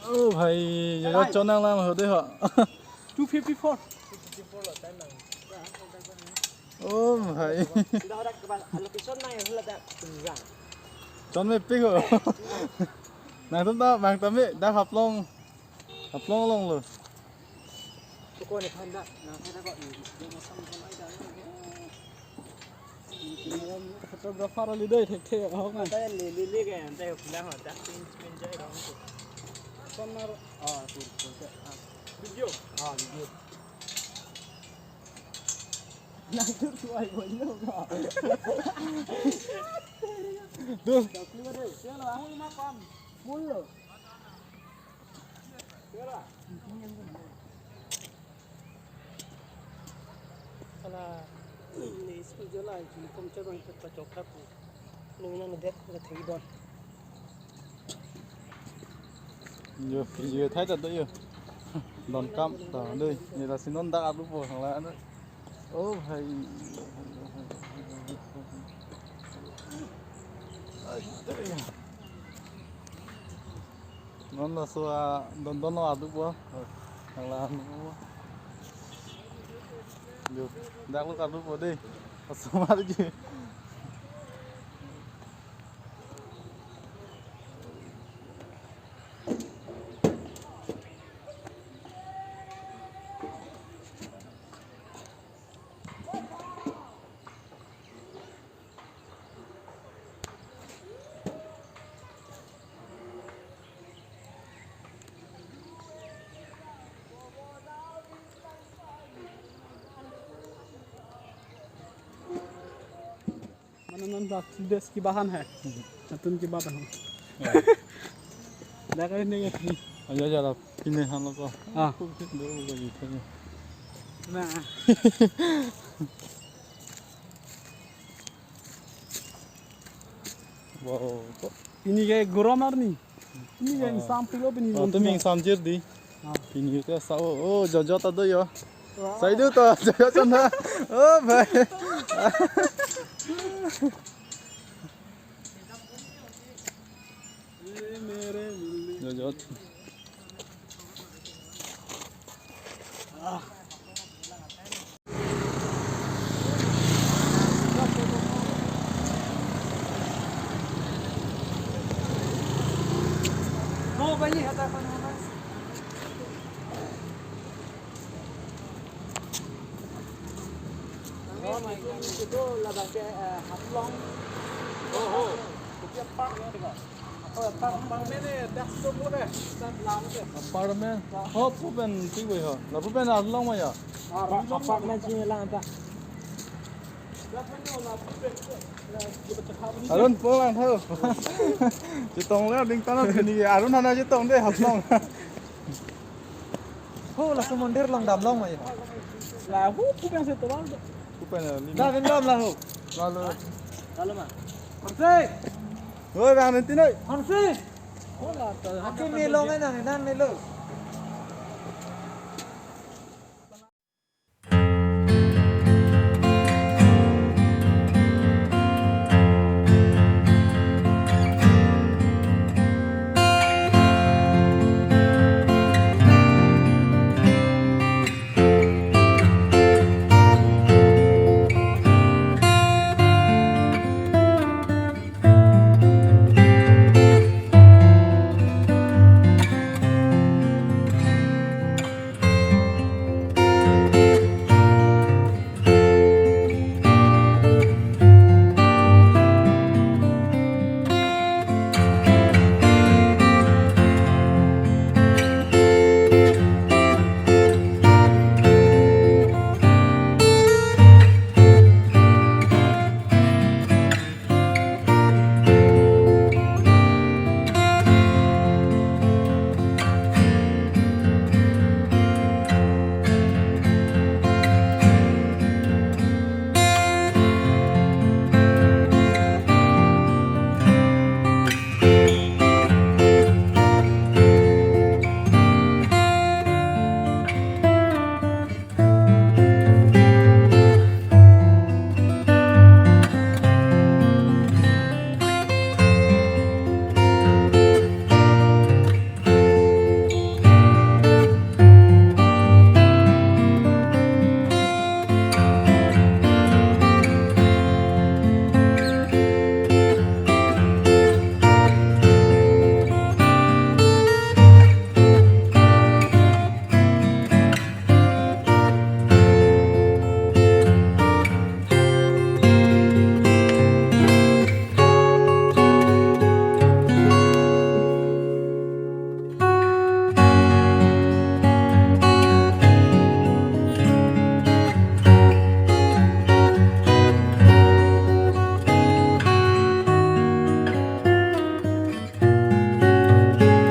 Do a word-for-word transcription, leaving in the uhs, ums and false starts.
Oh bhai, yo chon nanglang ho de ho. Two fifty-four. Oh bhai. Sudah ada ke location na ya, sudah ada. Chon mepik ho. Nangtum ta bang tame dak Haflong. Haflong along lo. Tuko ni phanda, na phanda ko ni. Photographer ali dei thekthe ahok na. Anta lele lele ke, anta yo pulang ho, dak pin pin jai dong. Sonar, ah, tur, tur, ah. Video. Ah, video. Nang tur suai boy lo ka. Tur. Tapi ada, siapa lah, aku lima pam. Full lo. Ala, ni school jo la uniform chobang ta chokha pu. Nung nang det ka thei don. Yo, yo thai ta do yo. Don kam ta dei. Ni la sinon dak alu po hang la. Oh bhai. Ai, dei. Non laso a don don lo adupo. Nang la anu. Yo, dak lo adupo dei. Asomar ji. Mana non dak des kibahan hai. Natun kibahan. Dak ini. Aja aja la pine han lo ko. Ah. Dulu lagi tanya. Nah. Wow, kok. Ini kayak gurau mar ni. Ini kayak Ah. Sampilo pini. Oh, tu ming samjir di. Ah. Pini itu sa, oh, oh, jojo ta do yo. Wah. Sai do to, jojo sana. Oh, bhai. Jojo. Oh, my God. Itu labang ke, eh, Haflong. Oh, oh. Kopi apartment ya, Pak? Oh, apartment. Apartment eh, dak sum lo deh. Dak lam deh. Apartment. Oh, pu pen ti goi ho. La pu pen arlong ma ya? Ah, apartment sini lang ta. Arun, pulang tho. Chetong le ding tanam sini. Arun hana chetong deh, Haflong. Ho, laso mondir along damlong ma ya? La ho, pu pen si tolang. Pu pen ya, lima. Dah, bendam la ho. Lalu. Lalu ma. Hanse. Hoi, bang, nanti noi. Hanse. Ho, la ta. Aki melong ai nang, nang melo.